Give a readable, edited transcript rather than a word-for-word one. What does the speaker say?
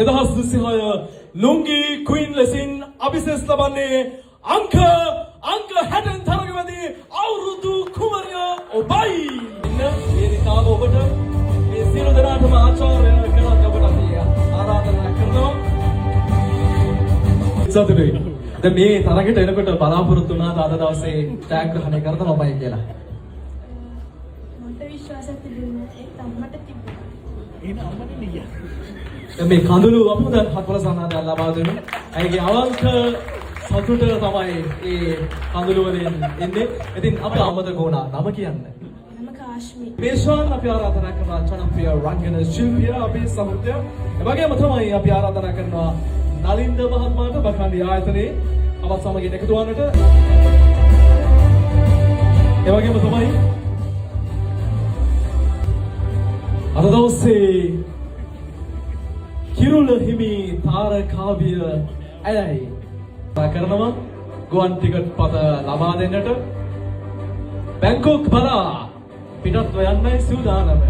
2026 ලුංගි queen ලෙසින් අභිසෙස් ලබන්නේ අංක අංක 60 තරගවැදී අවුරුදු කුමරිය ඔබයි. ඉන්න වේදිකාව ඔබට මේ සියලු දෙනාටම ආචාර්ය කරන්න ඔබට අපි ආරාධනා කරනවා. සතුටුයි. දැන් මේ තරගෙට එනකොට බලාපොරොත්තු වුණාද අද දවසේ ජයග්‍රහණය කරනවමයි කියලා? මට විශ්වාසයක් තිබුණා, ඒත් අම්මට තිබුණා. දැන් මේ කඳුළු අපිට හත්වල සනාදයක් ලබා දෙනු. ඇයගේ අවංක සතුට තමයි ඒ කඳුළු වලින් එන්නේ. ඉතින් අපි අමතක වුණා නම කියන්න. නම කාශ්මී. මේෂාන් අපි ආරාධනා කරනවා, ජනප්‍රිය රංගන ශිල්පියා, අපේ සහෝදරයා. ඒ වගේම තමයි අපි ආරාධනා කරනවා නලින්ද මහත්මයාට බකන්ඩි ආයතනයේ අපත් සමගින් එකතු වන්නට. ඒ වගේම තමයි අද දවසේ කිරුළ හිමි තාරකාවිය ඇයයි. කරනවා ගුවන් ටිකට් පත ලබා දෙන්නට බැංකොක් බලා පිටත්ව යන්නයි සූදානම.